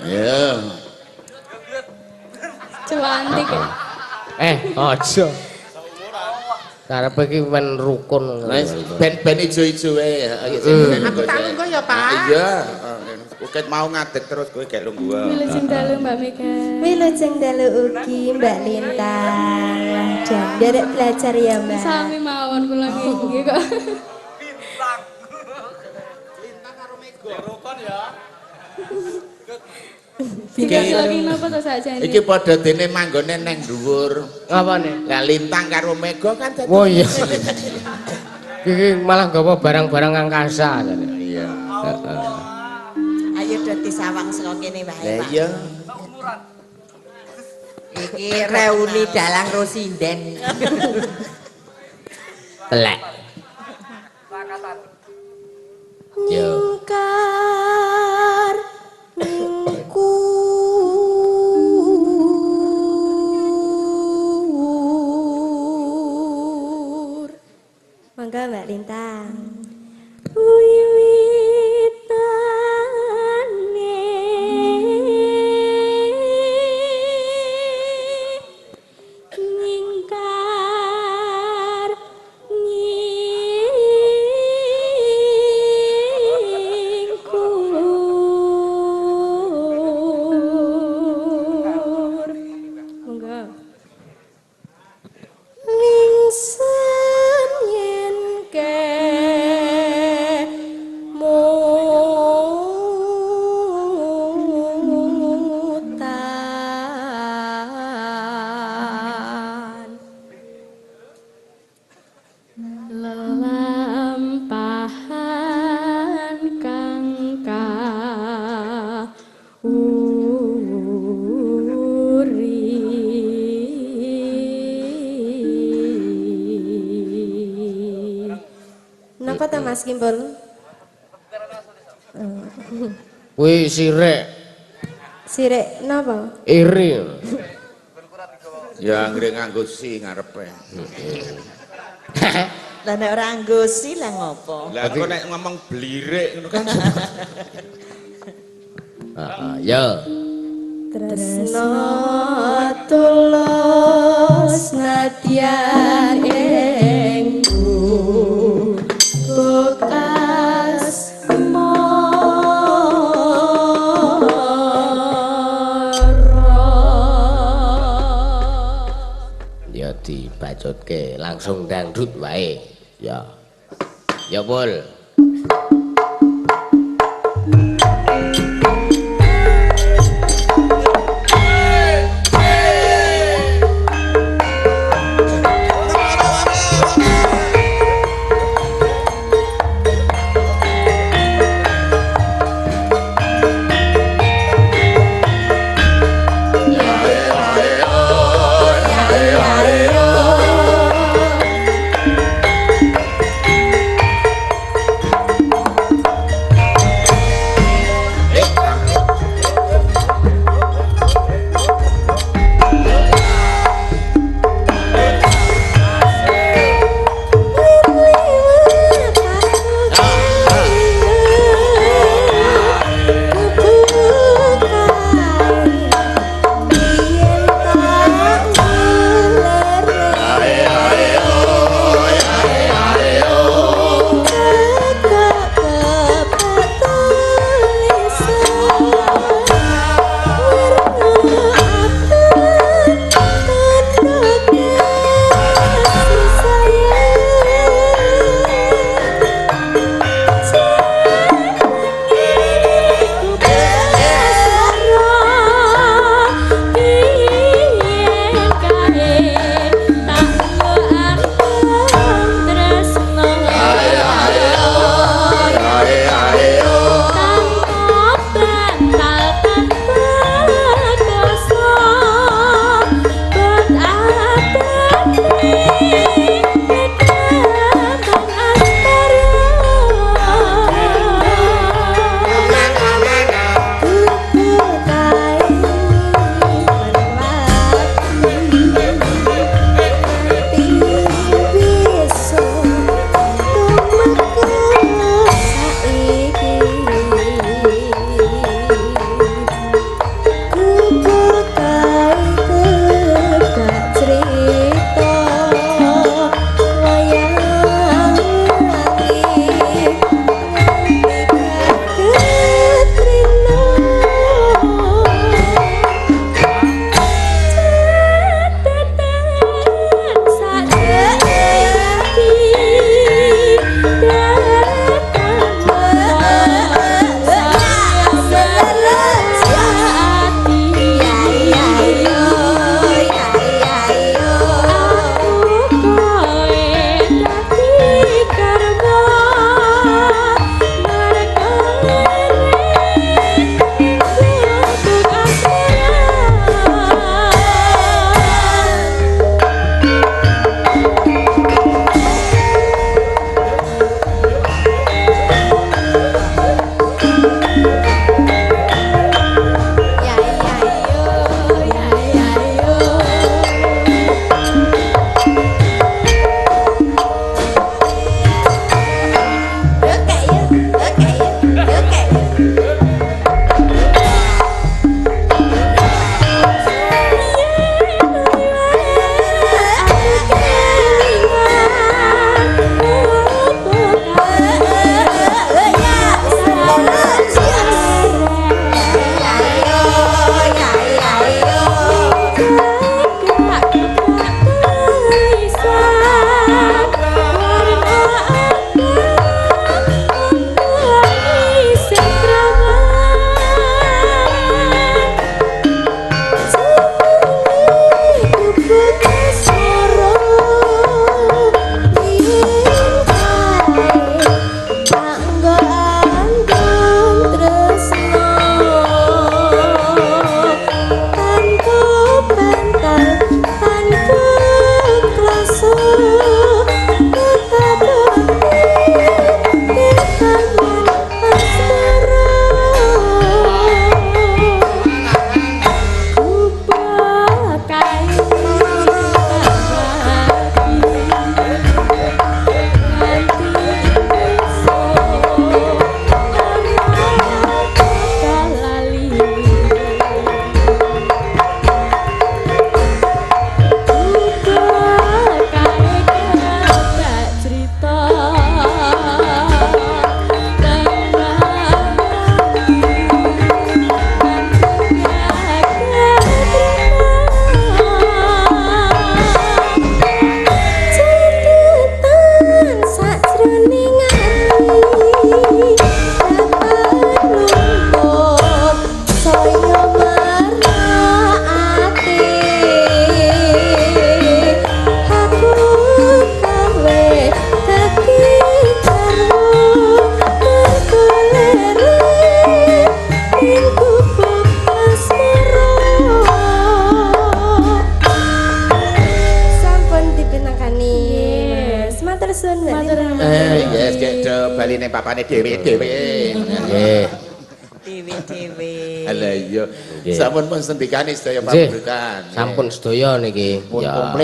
Ya. Cuantik ya. Eh, aja. Karepe iki men rukun. Wis ben-ben ijo-ijo wae. Aku tak lungguh ya, Pak. Iya. Uket mau ngadeg terus kowe gek lungguh. Wilujeng dalu Mbak Mega. Wilujeng dalu ugi Mbak Lintang. Wah, jan nderek belajar ya, Mbak. Sami mawon kula nggih kok. Lintang. Lintang karo Mega. Rukun ya. Dikasih napa to sakjane? Iki padha dene manggone neng dhuwur. Ngapane? Lah Lintang karo Mega kan dadi. Oh iya. Iki malah nggawa barang-barang angkasa jane. Iya. Heeh. Ayo do disawang saka kene wae, Lah Pak. iya. Iki reuni dalang Rosinden. Telek. Yo. Nyingkar nyingkur. Mangga Mbak Lintang. Wiwitane nyingkar nyingkur. Monggo. Ningsen yen kemutan. Lelampahan kang kauri. Napa ta Mas Kimpul? Kuwi sirek Sirek napa? iri. Ya anggere nganggo si ngarepe. Lah nek ora nganggo si lah ngopo? Lah kok nek ngomong blirik ngono kan. Heeh, yo. Tresno tulus nadyan ing gubuk asmara. Ya dibacutke langsung dangdut wae. Ya. Ya, Pul. ning papane dhewe-dhewe. Nggih. Dewe-dewe. Lah iya. Nggih. Sampun pun sendikane sedaya Nggih. pamrutan. Sampun sedaya niki. Pun Ya. komplit.